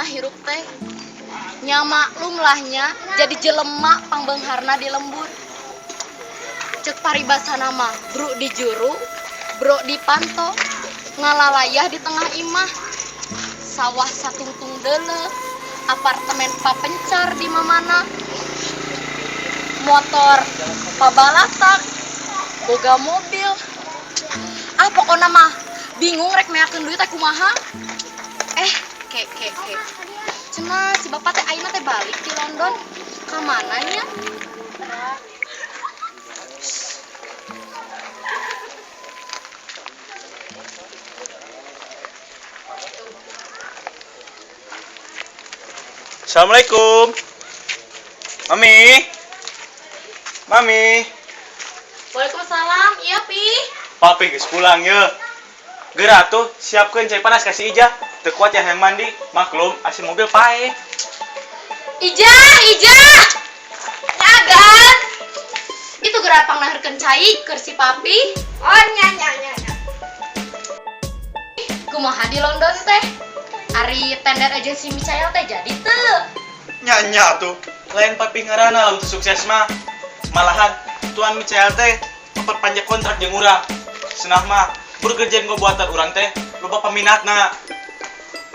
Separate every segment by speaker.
Speaker 1: nya hirup teh. Nya maklum lah nya jadi jelema pangbeungharna di lembur. Cek paribasana mah bro di juru, bro di panto, ngalalayah di tengah imah. Sawah satungtung deuleu, apartemen papencar di mamana. Motor pabalatak, boga mobil. Ah pokona mah bingung rek meakeun duit teh kumaha. Ke ke ke. Cenah si bapak teh ayeuna teh balik di London. Ka mana nya?
Speaker 2: Assalamualaikum. Mami. Mami.
Speaker 1: Waalaikumsalam. Iya, Pi.
Speaker 2: Papi geus pulang ya. Geura atuh, siapkeun cai panas kasih Ijah. Teu kuat ya hayang mandi. Maklum, AC mobil paeh.
Speaker 1: Ijah, Ijah. Nyagan. Itu geura pangnaherkeun cai keur si Papi.
Speaker 3: Oh, nya nya nya nya.
Speaker 1: Kumaha di London teh? Ari tender agensi Michael teh jadi teu?
Speaker 2: Nya nya tuh. Lain papi ngaranna lamun teu sukses mah. Malahan Tuan Michael teh memperpanjang kontrak jeung urang. Senah mah burger jenggo buatan urang teh loba peminatna.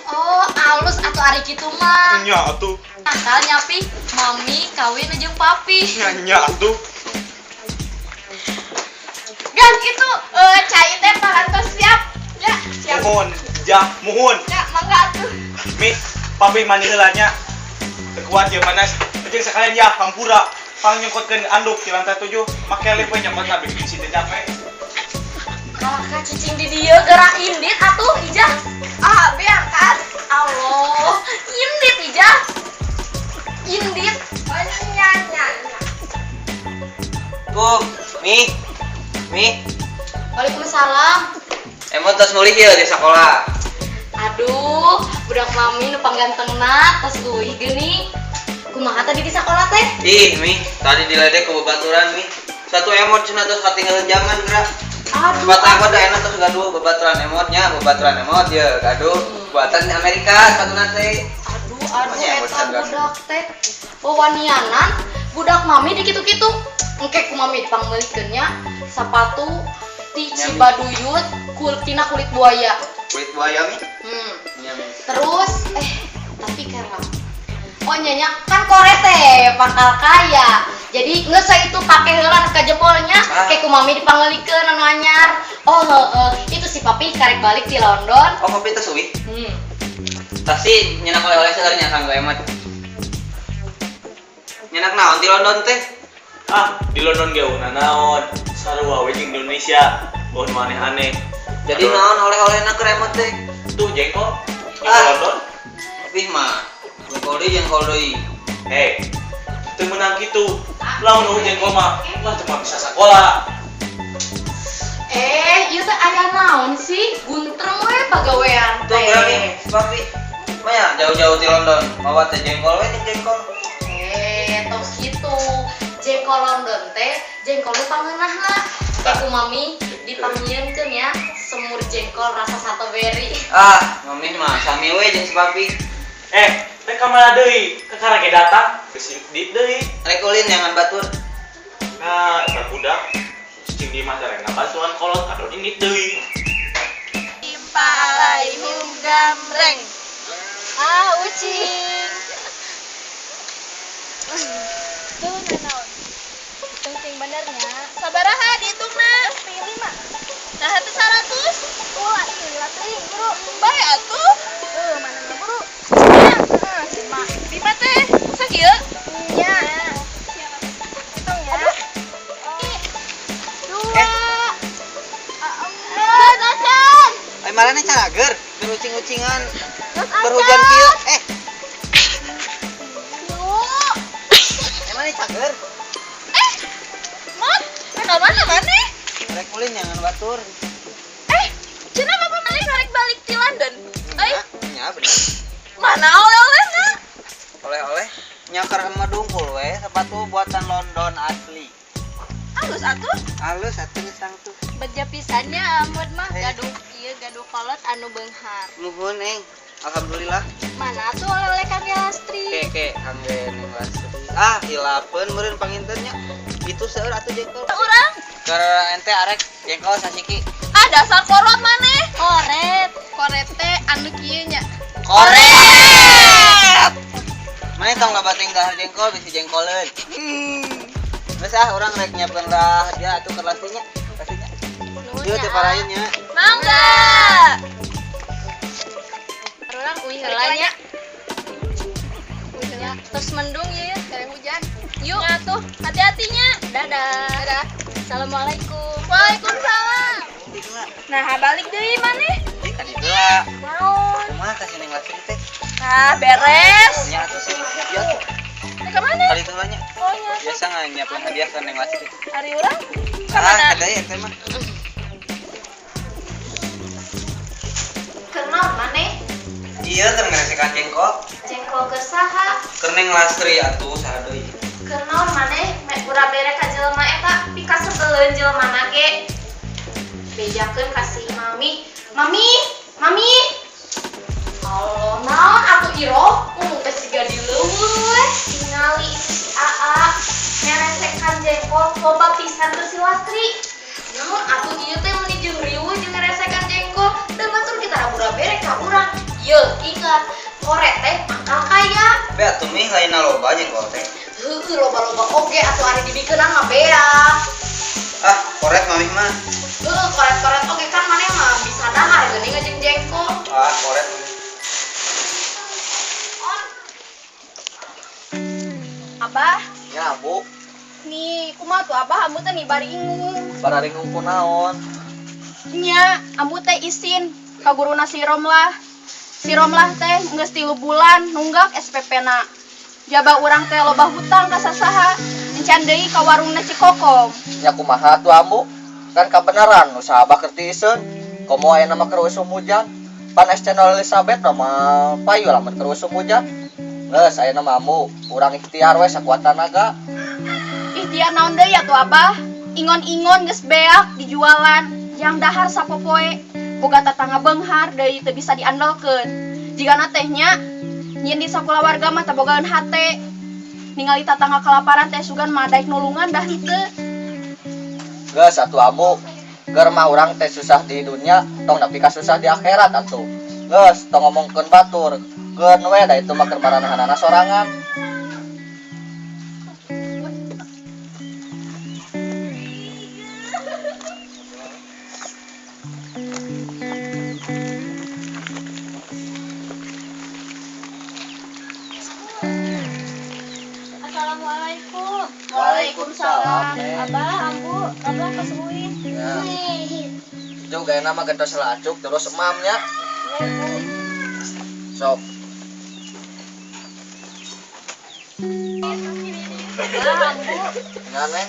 Speaker 1: Oh, alus atuh ari kitu mah.
Speaker 2: Nya atuh.
Speaker 1: Nakal nya, Pi. Mami kawin jeung papi.
Speaker 2: Nya nya atuh.
Speaker 3: Gan itu cai teh parantos siap. Ya, siap.
Speaker 2: Muhun, jah, muhun.
Speaker 3: Ya, mangga atuh.
Speaker 2: Mi, papi mandi heula nya. Teu kuat ya panas. Jeung sekalian ya hampura. Pang nyongkotkeun anduk di lantai 7, make lift we nyongkotna bikin si teu capek.
Speaker 1: Kalahka cicing di dieu geura indit atuh Ijah.
Speaker 3: Ah, biarkan.
Speaker 1: Allah, indit Ijah. Indit.
Speaker 3: Oh, nya nya nya.
Speaker 4: Kum, Mi, Mi,
Speaker 1: Waalaikumsalam.
Speaker 4: Emot tos mulih ieu di sekolah.
Speaker 1: Aduh, budak mami nu panggantengna tos uih geuning. Kumaha tadi di sekolah teh?
Speaker 4: Ih, Mi, tadi diledek ke babaturan, Mi. Satu emot cenah tos katinggalan zaman geura.
Speaker 1: Aduh.
Speaker 4: Sepatu emot da enak tos gaduh babaturan emotnya, babaturan emot ye gaduh. Buatan Amerika sepatuna teh.
Speaker 1: Aduh, aduh,
Speaker 4: Makanya emot
Speaker 1: eta
Speaker 4: can gaduh.
Speaker 1: budak teh. Wawanianan, budak mami di kitu-kitu. Engke ku mami dipangmeulikeun nya sepatu ti
Speaker 4: Nya, Mi.
Speaker 1: Cibaduyut tina kulit buaya.
Speaker 4: Kulit buaya, Mi?
Speaker 1: Hmm.
Speaker 4: Nya, Mi.
Speaker 1: Terus tapi kera. Oh nyonya kan kore teh pangkal kaya. Jadi nggak usah itu pakai heula ka jempolnya,
Speaker 4: Ah.
Speaker 1: kayak ku mami dipangmeulikeun anu anyar. Oh heeh, itu si papi karek balik di London.
Speaker 4: Oh, papi teh suwi. Pasti nyenak oleh-oleh seueur nya kanggo emot. Nyenak naon di London teh?
Speaker 2: Ah, di London ge eueuh naon. Sarua we jeung Indonesia. Eueuh nu aneh-aneh.
Speaker 4: Jadi
Speaker 2: Aduh.
Speaker 4: naon oleh-olehna keur emot teh?
Speaker 2: Tuh jengkol. Jengkol
Speaker 4: Ah.
Speaker 2: London.
Speaker 4: Tapi mah jengkol deui jengkol deui.
Speaker 2: Hei, teu meunang kitu. Lamun eueuh jengkol mah, lah teu mah bisa sakola.
Speaker 1: Ieu teh aya naon sih? Guntreng we pagawean
Speaker 4: Tuh
Speaker 1: teh.
Speaker 4: geura nih, si papi. Maya jauh-jauh di London, mawa teh jengkol we jeung jengkol.
Speaker 1: Tos kitu. Jengkol London teh jengkol nu pangeunahna. Kayak ku mami dipanggieunkeun ya semur jengkol rasa strawberry.
Speaker 4: Ah, mami mah sami we jeung si papi.
Speaker 2: Teh ka mana deui? Kakara ge datang, geus di deui.
Speaker 4: Rek ulin jangan batur.
Speaker 2: Nah, eta budak cicing di imah teh rek bantuan kolot kado indit deui.
Speaker 3: Timpa alaihum gambreng.
Speaker 1: Ah, ucing.
Speaker 3: Tuh nanaon. Penting benernya. Sabaraha dihitungna? 5. Nah, hati 100. Ulah, lila teuing, buru. Bae atuh. Mana na buru? Lima. Lima teh. Sakieu? Nya. Hitung ya. Dua. Empat, acan.
Speaker 4: Ai marane calager, berucing-ucingan,
Speaker 3: Terus
Speaker 4: berhujan kieu.
Speaker 3: Yuk.
Speaker 4: Emang ini cager?
Speaker 3: Mot, ka mana maneh?
Speaker 4: Rek ulin jangan batur.
Speaker 3: Cenah bapak maneh karek balik ti London. Euy,
Speaker 4: Nya, bener.
Speaker 3: Mana oleh-olehna?
Speaker 4: Oleh-oleh nyakar sama dungkul we, sepatu buatan London asli.
Speaker 3: Halus atuh.
Speaker 4: Halus atuh geus tangtu.
Speaker 1: Beja pisannya Amud mah
Speaker 4: Eh.
Speaker 1: gaduh ieu gaduh kolot anu beunghar.
Speaker 4: Nuhun, Eng. Alhamdulillah.
Speaker 1: Mana tuh oleh-oleh kangge Lastri?
Speaker 4: Keke kangge Neng Lastri. Ah, hilapeun meureun panginten nya. Itu seueur atuh jengkol.
Speaker 3: Urang
Speaker 4: Keur ente arek jengkol sasiki.
Speaker 3: ah dasar korot maneh.
Speaker 1: Koret.
Speaker 3: Koret teh anu kieu nya.
Speaker 4: Koret. Maneh tong loba teuing dahar jengkol bisi jengkoleun. Geus ah urang rek nyiapkeun lah hadiah atuh keur Lastri nya. Pastinya. Ieu teh parayeun nya.
Speaker 3: Mangga.
Speaker 1: Urang uih heula nya.
Speaker 3: Uih heula.
Speaker 1: Terus mendung ya.
Speaker 3: Kare hujan.
Speaker 1: Yuk.
Speaker 3: Nya tuh, hati-hatinya.
Speaker 1: Dadah.
Speaker 3: Dadah.
Speaker 1: Assalamualaikum.
Speaker 3: Waalaikumsalam. Nah, balik deui maneh.
Speaker 4: Ih, ka ditu lah.
Speaker 3: Naon?
Speaker 4: Kumaha ka si Neng Lastri teh?
Speaker 3: Nah, beres.
Speaker 4: Nya atuh sih. Ieu tuh
Speaker 3: Teh ka mana?
Speaker 4: ka ditu lah nya.
Speaker 3: Oh nya.
Speaker 4: Biasa nyiapkeun hadiah ka Neng Lastri.
Speaker 3: Ari urang ka
Speaker 4: Ah,
Speaker 3: mana?
Speaker 4: kada ente mah.
Speaker 5: Kenal maneh
Speaker 4: Iya, keur ngeresekan jengkol.
Speaker 5: jengkol keur saha?
Speaker 4: Keur Neng Lastri atuh saha deui.
Speaker 5: Kenal maneh mek pura bere ka jelema eta pikasebeleun jelema ge. Bejakeun ka si mami. Mami, mami.
Speaker 1: Allah, naon atuh Iro? Ngomong teh siga dileuweung we.
Speaker 5: Tingali itu si AA ngeresekan jengkol loba pisan keur si Lastri.
Speaker 1: Naon atuh ieu teh meuni jeung riweuh jeung ngeresekan jengkol. Da batur kita rabura bere ka urang. Ye, ingat, koret teh pangkal kaya.
Speaker 4: Be atuh mih lainna loba jengkol teh.
Speaker 1: Heueuh loba-loba oge atuh ari dibikeunan mah beak.
Speaker 4: Ah, koret mami mah.
Speaker 1: Heueuh koret-koret oge kan maneh mah bisa dahar geuning jeung jengkol.
Speaker 4: Ah, koret mami.
Speaker 3: Abah,
Speaker 6: Ya, Bu,
Speaker 3: nih kumaha tuh abah ambu teh nih bari ingung.
Speaker 6: bararingung kunaon?
Speaker 3: Nya, ambu teh isin ka guruna si Romlah. Si Romlah teh geus 3 bulan nunggak SPP na. Jaba urang teh loba hutang ka sasaha, encan deui ka warungna Cikokom.
Speaker 6: Nya kumaha tuh ambu? Kan kabeneran usaha abah keur tiiseun. Komo aya nama keur usum hujan. Pan es channel Elizabeth mah payu lamun keur usum hujan. Geus aya nama ambu, urang ikhtiar we sakuat tanaga.
Speaker 3: Ikhtiar naon deui atuh abah? Ingon-ingon geus beak dijualan, jang dahar sapopoe. Boga tatangga beunghar deui teu bisa diandalkeun. Jigana teh nya nyieun di sakulawarga mah teu bogaeun hate. Ningali tatangga kalaparan teh sugan mah daek nulungan dah henteu.
Speaker 6: Geus atuh ambu, keur mah urang teh susah di dunia, tong nepi ka susah di akhirat atuh. Geus tong ngomongkeun batur. Keun we da itu mah keur maranehanana sorangan.
Speaker 1: Assalamualaikum.
Speaker 6: Waalaikumsalam.
Speaker 1: Abah, Ambu, Abah kesuwi.
Speaker 6: Ya. Juga nama gentos lacuk terus emamnya. Sok.
Speaker 1: Abah, Ambu.
Speaker 6: Nya Neng,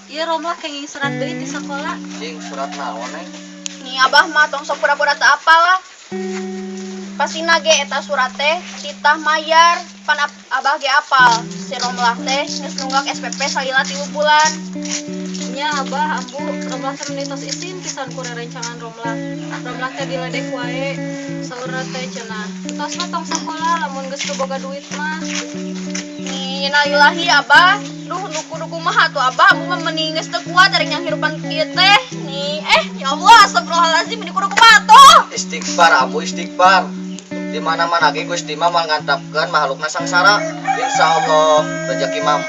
Speaker 1: Ieu Romlah kenging surat deui ti sakola.
Speaker 6: cing surat naon Neng?
Speaker 3: Nih abah mah tong sok pura-pura teu apal lah. Pastina ge eta surat teh titah mayar pan abah ge apal. Si Romlah teh geus nunggak SPP salila 3 bulan.
Speaker 1: Nya Abah, Ambu, Romlah teh meuni tos isin pisan ku rerencangan Romlah. Romlah teh diledek wae. Saurna teh cenah. Tos mah tong sakola lamun geus teu boga duit mah.
Speaker 3: Nih innalillahi abah. Duh nu kudu kumaha tuh abah, ambu mah meuni geus teu kuat dari nyanghirupan kieu teh. Nih ya Allah astagfirullahalazim ini kudu kumaha tuh.
Speaker 6: Istighfar ambu istighfar. Di mana-mana ge Gusti mah moal ngantapkeun makhlukna sangsara. Insyaallah rezeki mah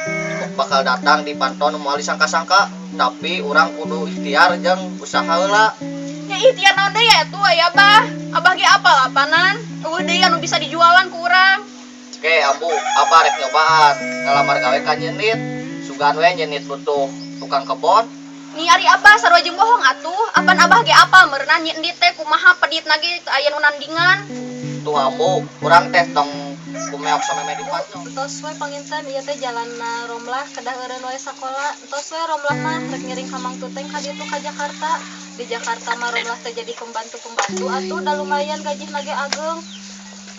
Speaker 6: bakal datang di panton moal disangka-sangka, tapi urang kudu ikhtiar jeung usaha heula.
Speaker 3: Ya ikhtiar naon deui ya tuh ya abah. Abah ge apal apanan? Eueuh deui anu bisa dijualan ku urang.
Speaker 6: Oke, ambu, abah rek nyobaan ngalamar gawe ka nyenit. Sugan we nyenit butuh tukang kebon.
Speaker 3: Nih ari abah sarua jeung bohong atuh. Apan abah ge apal meureunna nyendit teh kumaha peditna ge teu aya nu nandingan.
Speaker 6: Tuh ambu, urang teh tong kumeok sameme di pancong.
Speaker 1: Entos we panginten ieu teh jalanna Romlah kedah eureun wae sakola. Entos we Romlah mah rek ngiring ka Mang Tuteng ka ditu ka Jakarta. Di Jakarta mah Romlah teh jadi pembantu-pembantu atuh da lumayan gajihna ge ageng.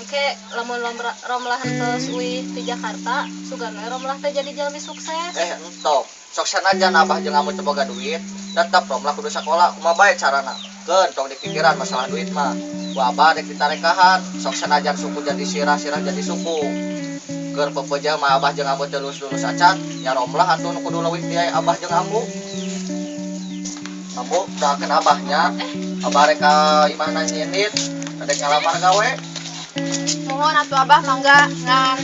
Speaker 1: Oke, lamun Romlah henteu uih di Jakarta, sugan we Romlah teh jadi jalmi sukses.
Speaker 6: Entong. Sok sanajan abah jeung ambu teu boga duit, tetep Romlah kudu sakola. Kumaha bae carana? Keun tong dipikiran masalah duit mah. Ku abah dek ditarekahan, sok sanajan suku jadi sirah, sirah jadi suku. Keur pepeja mah abah jeung ambu teu lulus-lulus acan, nya Romlah atuh nu kudu leuwih ti abah jeung ambu. Ambu doakeun abahnya, abah rek ka imahna nyindit, rek ngalamar gawe.
Speaker 3: Mohon atuh abah mangga ngan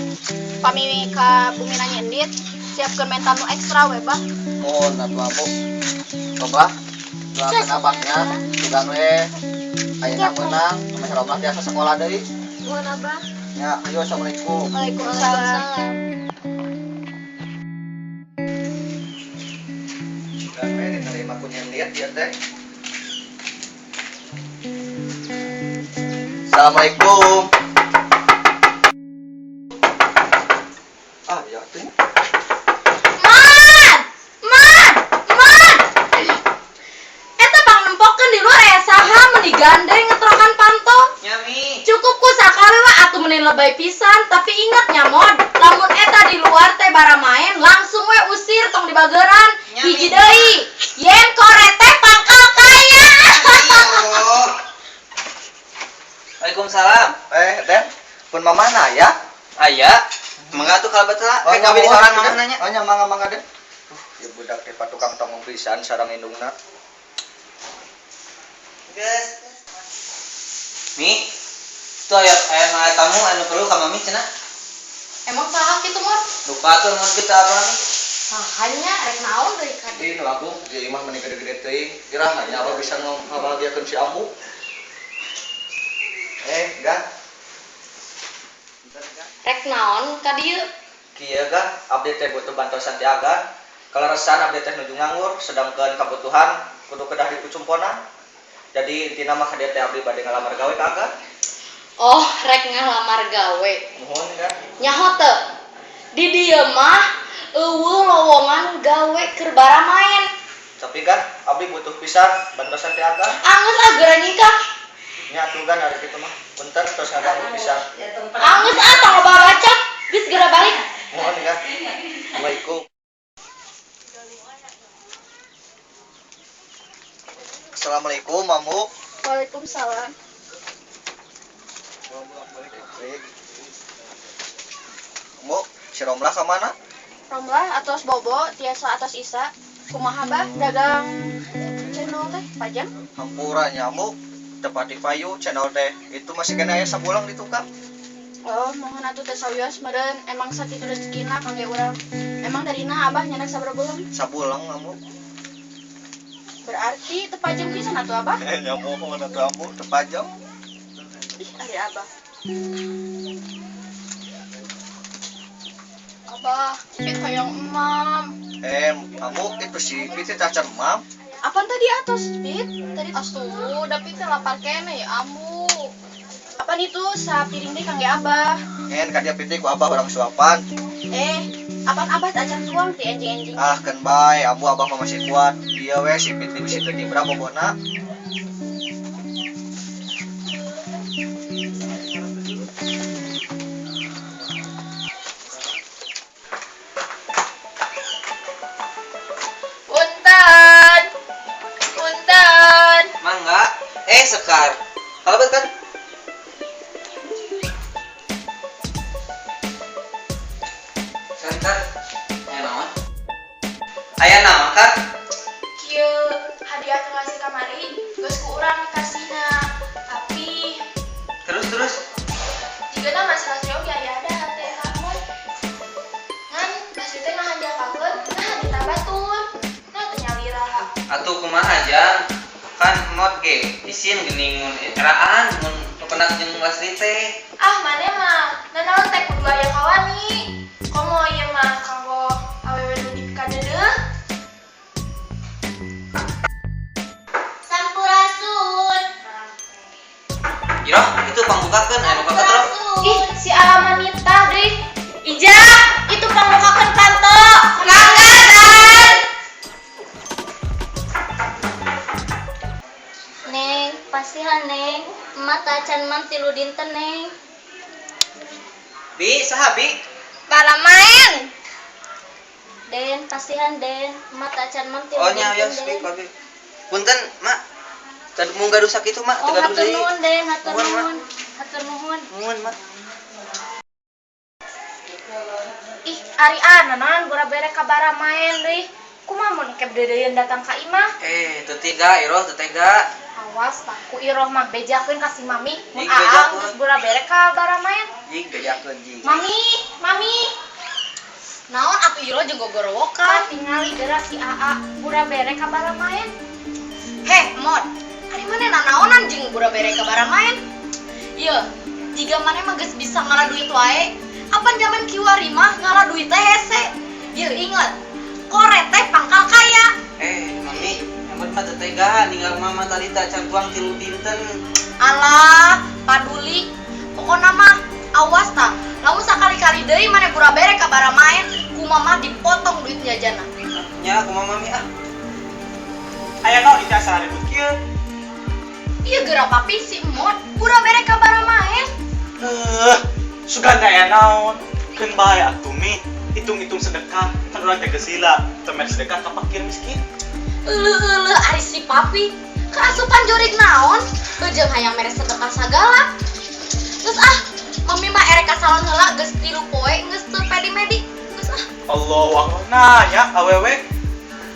Speaker 3: pami ka bumina nyindit siapkeun mental nu ekstra we bah.
Speaker 6: Mohon atuh ambu. Coba doakeun abahnya, sugan we ayeuna meunang, meh Romlah biasa sekolah deui.
Speaker 3: Mohon abah.
Speaker 6: Ya, ayo assalamualaikum.
Speaker 3: Waalaikumsalam.
Speaker 6: Dan we diterima ku nyindit ieu teh. Assalamualaikum. Ah, ya teh.
Speaker 1: Man! Man! Man! Eta pang nempokeun di luar aya saha meuni gandeng ngetrokan panto.
Speaker 4: Nya Mi.
Speaker 1: Cukup ku sakali wa atuh meuni lebay pisan, tapi ingat nya Mod, lamun eta di luar teh baramaen langsung we usir tong dibageran.
Speaker 4: Nya, Mi.
Speaker 1: Hiji deui, yen korete pangkal kaya.
Speaker 4: Oh. Waalaikumsalam.
Speaker 6: Eh, Den, pun mamana ya?
Speaker 4: Aya. Mangga atuh kalebet lah. Kayak gawe di sorangan mama nanya.
Speaker 6: Oh, nya mangga mangga Den. Ya budak teh patukang tongong pisan sareng indungna.
Speaker 4: Guys. Mi. Tuh aya aya aya tamu anu perlu ka mami cenah.
Speaker 1: Emang saha kitu Mod?
Speaker 4: Lupa tuh mun kita apa nih?
Speaker 1: Sahanya rek naon deui ka dieu?
Speaker 6: Ih, nu agung di imah meni gede-gede teuing. Iraha nya abah bisa ngabahagiakeun si ambu. Eh, Gan.
Speaker 1: Rek naon ka dieu?
Speaker 6: Kieu Gan, abdi teh butuh bantosan ti Agan. Kaleresan abdi teh nuju nganggur, sedangkan kebutuhan kudu kedah dikucumponan. Jadi intina mah ka dieu teh abdi bade ngalamar gawe ka Agan.
Speaker 1: Oh, rek ngalamar gawe.
Speaker 6: Nuhun, Gan.
Speaker 1: Nyaho teu? Di dieu mah euweuh lowongan gawe keur baramaen.
Speaker 6: Tapi kan abdi butuh pisan bantosan ti Agan.
Speaker 1: Anggeus ah geura nyingkah.
Speaker 6: Nya atuh Gan ari kitu mah. Punten tos ngaganggu pisan.
Speaker 1: Anggeus ah tong loba bacot. Geus geura balik.
Speaker 6: Nuhun, Gan. Assalamualaikum. Assalamualaikum, Mamu.
Speaker 3: Waalaikumsalam.
Speaker 6: Mu, si Romlah ka mana?
Speaker 3: Romlah atos bobo tiasa atos Isa. Kumaha bah dagang channel teh pajang?
Speaker 6: Hampura nya, Mu. Tepati payu channel teh. Itu masih kena aya sabulang di tukang.
Speaker 3: Oh, mohon atuh teh sawios meureun emang sakitu rezekina kangge urang. Emang darina abah nyandak sabaraha bulan?
Speaker 6: Sabulang, Ambu.
Speaker 3: Berarti teu pajeng pisan atuh abah?
Speaker 6: Nya mohon atuh Ambu, teu pajeng.
Speaker 3: Ih, ari abah. Abah, pit hoyong emam.
Speaker 6: Eh, Ambu itu si Pit teh cacar emam.
Speaker 3: Apaan tadi atos, Pit? Tadi
Speaker 1: Atuh, da Pit teh lapar kene ya Ambu.
Speaker 3: apaan itu sapiring deui kangge abah?
Speaker 6: Ngen ka dia Pit ku abah urang suapan.
Speaker 3: Eh, apaan abah teh acan tuang ti enjing-enjing?
Speaker 6: Ah, keun bae, Ambu abah mah masih kuat. Ieu we si Pit bisi teu dibra bobona.
Speaker 5: Punten. Punten.
Speaker 4: Mangga. Eh, Sekar. Kalebet kan? Sekar. Aya naon? Aya naon, Kak?
Speaker 5: Kieu hadiah nu ngasih kamari geus ku urang dikasihna. Tapi
Speaker 4: Terus terus.
Speaker 5: jigana masalah oge aya ada hate ka mun. Ngan ngasih teh ngahanjakakeun nah ditabatur. Nah teu nyalira.
Speaker 4: Atuh kumaha jang? Kan mod ge isin geuning mun eraan mun pependak jeung Lasri teh.
Speaker 5: Ah maneh mah nanaon teh kudu aya kawani. Komo ieu mah kanggo awewe nu dipikadeudeuh.
Speaker 1: Sampurasun.
Speaker 4: Iroh, itu pangbukakeun aya nu kaketrok.
Speaker 5: Ih, si Alamanita deui.
Speaker 1: Ija, itu pangbukakeun panto. Mangga, Dan.
Speaker 7: Neng, pasihan Neng. Emak tacan mam tilu dinten Neng.
Speaker 4: Bi, saha Bi?
Speaker 1: Baramaen.
Speaker 7: Den, pasihan Den. Emak tacan mam tilu
Speaker 4: Oh nya
Speaker 7: dinten
Speaker 4: ya,
Speaker 7: Den.
Speaker 4: speak abi. Punten, Mak. Teu mung gaduh sakitu, Mak, teu
Speaker 7: Oh,
Speaker 4: gaduh
Speaker 7: hatur
Speaker 4: deui.
Speaker 7: nuhun, Den, hatur
Speaker 4: Nuhun, Mak.
Speaker 7: nuhun. Hatur nuhun.
Speaker 4: Nuhun, Mak.
Speaker 5: Ih, ari naon bura bere ka baramaen deui. Kumaha mun kep deudeuieun datang ka imah?
Speaker 4: Eh, teu tega, Iroh, teu tega.
Speaker 5: Awas tah ku Iroh mah bejakeun ka si Mami. Mun
Speaker 4: Jing,
Speaker 5: Aang
Speaker 4: bejakeun.
Speaker 5: geus bura bere ka baramaen.
Speaker 4: Jing bejakeun, jing.
Speaker 5: Mami, Mami,
Speaker 1: Naon atuh Iro jeung gogorowokan?
Speaker 5: ka tingali geura si Aa bura bere ka baramaen.
Speaker 1: Heh, Mod. Ari maneh nanaonan jeung bura bere ka baramaen? Ieu, jiga maneh mah geus bisa ngala duit wae. Apan zaman kiwari mah ngala duit teh hese. Ieu inget, koret teh pangkal kaya.
Speaker 4: Eh, Mami, emot mah teu tega ninggal mama tadi teh can tuang 3 dinten.
Speaker 1: Alah, paduli. Pokona mah awas tah. Lamun sakali-kali deui maneh bura bere ka baramaen, ku mama dipotong duit jajana.
Speaker 4: Nya, kumaha Mami ah?
Speaker 2: Aya naon itu asa ribut kieu?
Speaker 1: Ieu geura papi si Emot bura bere ka baramaen.
Speaker 2: Eh, sugan teh aya naon? Keun bae atuh Mi, hitung-hitung sedekah, kan urang teh geus lila, teu mere sedekah ka fakir miskin.
Speaker 1: Euleuh euleuh ari si papi kaasupan jurig naon? Beujeung hayang mere sedekah sagala. Geus ah, mami mah erek ka salon heula geus 3 poe geus teu pedi-medi. Geus ah.
Speaker 2: Allahu Akbar. Nanya awewe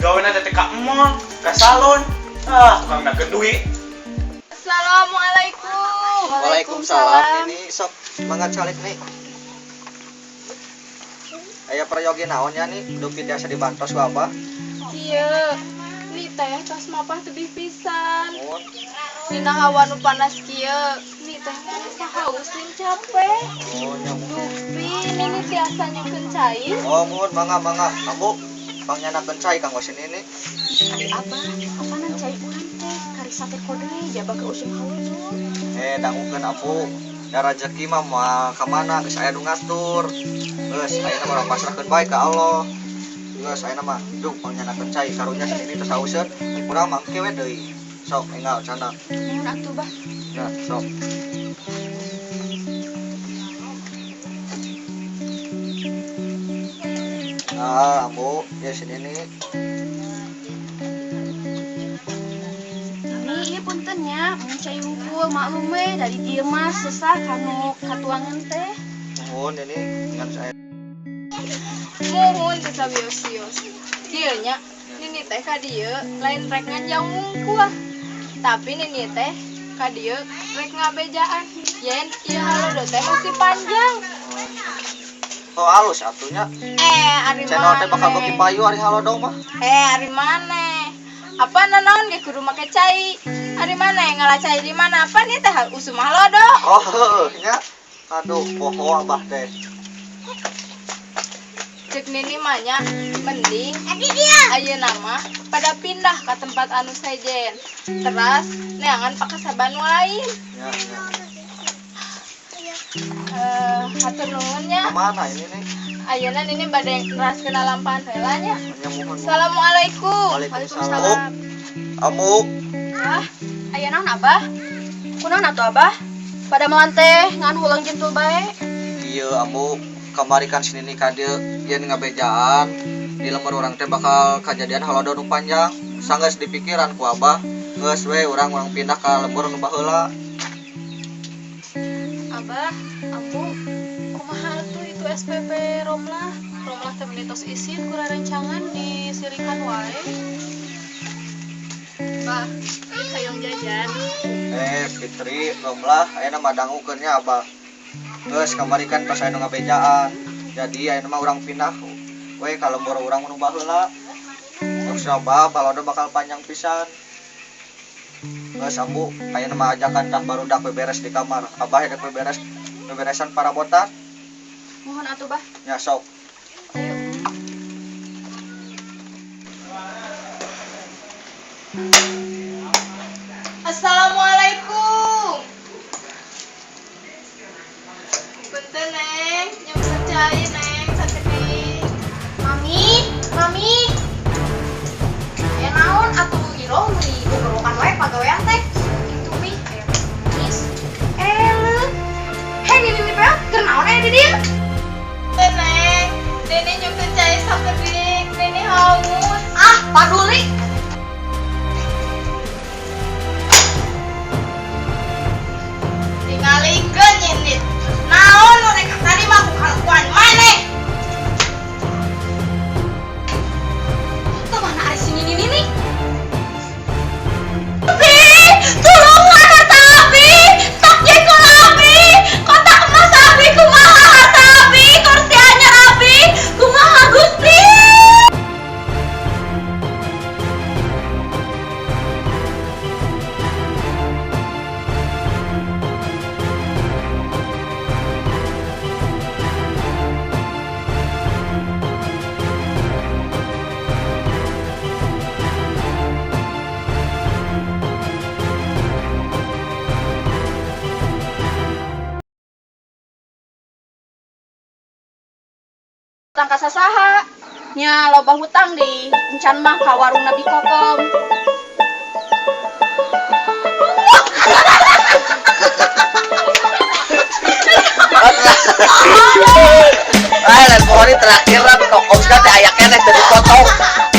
Speaker 2: gawena teh ka mall, ka salon. Ah, tukang dagang duit.
Speaker 3: Assalamualaikum.
Speaker 6: Waalaikumsalam. Ini sok mangga calik nih. Aya prayogi naon nya nih, dupi tiasa dibantos ku apa?
Speaker 3: Kieu, ni teh tos mapah tebih pisan.
Speaker 6: Mun.
Speaker 3: Dina hawa nu panas kieu, ni teh ngerasa haus jeung capek.
Speaker 6: Oh, nya mun.
Speaker 3: Dupi nini tiasa nyungkeun cai.
Speaker 6: Oh, mun mangga mangga. Ambu pangnyandakeun cai kanggo si Nini.
Speaker 3: Ari abah, apanan cai urang teh kari sate kode jaba ke usum halodo.
Speaker 6: Eh, dangukeun ambu. Da rejeki mah moal ka mana geus aya nu ngatur. Geus ayeuna mah urang pasrahkeun bae ka Allah. Geus ayeuna mah duh pangnyandakeun cai karunya si Nini tos hauseun. Urang mah engke we deui. Sok enggal candak.
Speaker 3: Nuhun atuh bah.
Speaker 6: Nah, sok. Nah, ambu, ya si Nini.
Speaker 3: Mami, ieu punten nya, mun cai hungkul maklum we dari dieu mah sesah kanu katuangan teh.
Speaker 6: Nuhun ini dengan saya.
Speaker 3: Muhun teu sawios-wios. Kieu nya, nini teh ka dieu lain rek nganjang wungkul. Tapi nini teh ka dieu rek ngabejaan. Yen ieu halodo teh masih panjang.
Speaker 6: Oh, halus atunya.
Speaker 3: Eh, ari
Speaker 6: Channel teh bakal
Speaker 3: maneh.
Speaker 6: beuki payu ari halodo mah.
Speaker 3: Eh, ari maneh. Apa nanaon ge kudu make cai? Ari maneh ngala cai di mana? Apa nih teh usum halodo?
Speaker 6: Oh, heueuh nya. Aduh, poho abah teh.
Speaker 3: Cek nini mah nya mending ayeuna mah pada pindah ke tempat anu sejen. Teras neangan pakasaban nu lain.
Speaker 6: Ya, ya.
Speaker 3: Eh, hatur nuhun nya.
Speaker 6: Kemana ini nih?
Speaker 3: Ayeuna nini bade neraskeun lalampahan heula nya.
Speaker 6: Nya muhun.
Speaker 3: Assalamualaikum.
Speaker 6: Waalaikumsalam. Amuk.
Speaker 3: Ah, aya naon abah? Kunaon atuh abah? Pada malan teh ngan hulang jentul bae.
Speaker 6: Iya, amuk. Kamari kan si Nini ka dieu yen ngabejaan di lemur urang teh bakal kajadian halodo nu panjang. Sanggeus dipikiran ku abah, geus we urang urang pindah ka lembur nu baheula.
Speaker 8: Abah, ambu, kumaha atuh itu SPP Romlah? Romlah teh meuni tos isin ku rerencangan disirikan wae.
Speaker 3: Bah, ieu hayang jajan.
Speaker 6: Eh, Fitri, Romlah, ayeuna mah dangukeun nya abah. Geus kamari kan tos aya nu ngabejaan. Jadi ayeuna mah urang pindah we ka lembur urang nu baheula. Terus sabab halodo bakal panjang pisan. Geus ambu, ayeuna mah ajakan tah barudak beberes di kamar. Abah rek beberes beberesan parabotan.
Speaker 3: Mohon atuh bah.
Speaker 6: Nya sok.
Speaker 3: Ayo. Assalamualaikum. Punten neng, nyusun cai neng sakedik.
Speaker 1: Mami, mami. Aya naon atuh Iro meuni gogorowokan wae pagawean teh.
Speaker 5: Itu Mi, aya manis.
Speaker 1: Eh, hei nini peot, keur naon aya di dieu?
Speaker 3: Punten neng, Nini nyusun cai sakedik, Nini haus.
Speaker 1: Ah, paduli.
Speaker 3: Hutang ka sasaha? Nya loba hutang deui, encan mah ka warung Nabi Kokom.
Speaker 6: Ah, lain pokoknya terakhir lah kokom sekarang teh aya keneh teu dipotong.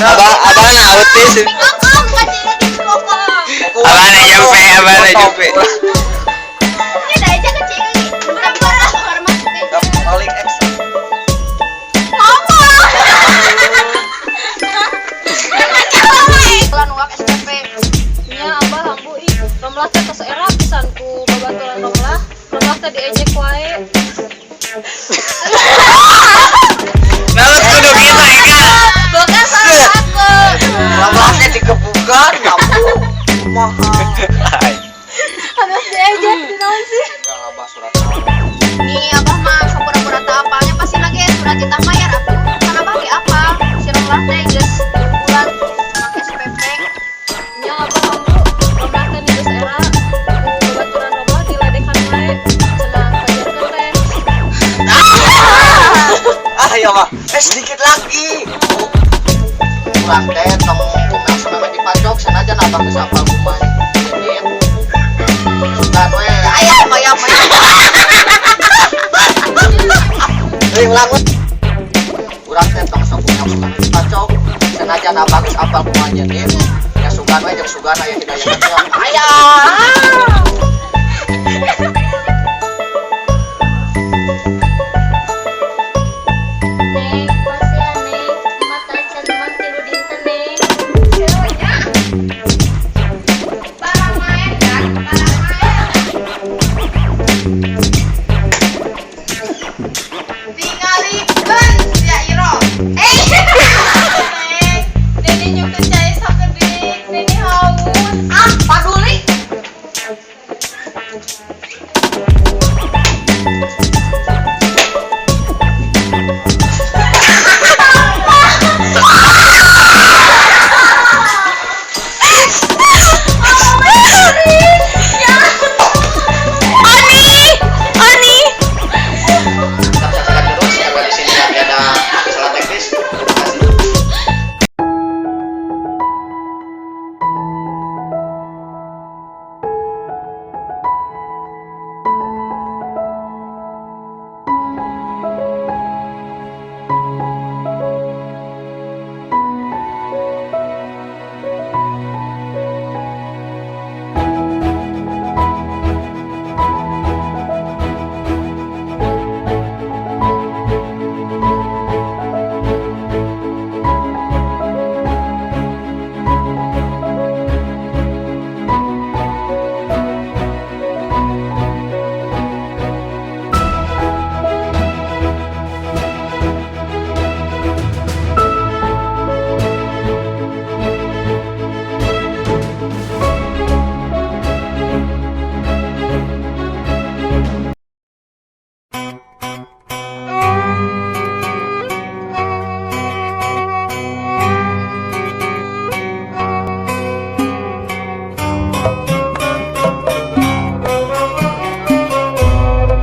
Speaker 4: Abah abah na autis.
Speaker 1: Kokom kacilnya di kokom.
Speaker 4: Abah na jumpe, abah na jumpe.
Speaker 1: Ini dah aja kecil ini. Pura-pura hormat teh.
Speaker 6: Rolling X.
Speaker 1: Ngomong.
Speaker 3: Lan uak SPP.
Speaker 8: Nya abah ambu ih, Romlah teh tos era pisan ku babaturan Romlah. Romlah teh diejek wae.
Speaker 4: Nah, lu kudu gitu Eka.
Speaker 1: Bukan salah aku.
Speaker 6: Ramlahnya dikebukan, kamu. Kumaha.
Speaker 8: Harus diejek di naon sih?
Speaker 6: Enggak abah surat.
Speaker 3: Nih abah mah sok pura-pura teu apalnya pasti lagi surat titah mayar atuh. Kan abah ge apa? Si Romlah teh geus bulan make SPP.
Speaker 8: Nya abah ambu, Romlah teh geus era ku babaturan Romlah diledekan wae. Cenah pajarkeun teh.
Speaker 6: Ah, ya mah. Eh, sedikit lagi. Urang teh tong kumaha sampe dipacok sanajan abah geus apal kumaha. Ini. Sugan we. Ayam, ayam, ayam. Eh, ulang we. Urang teh tong sok kumaha sampe dipacok sanajan abah geus apal kumaha nyeunit. Ya sugan we jeung sugan aya hidayah. Ayam.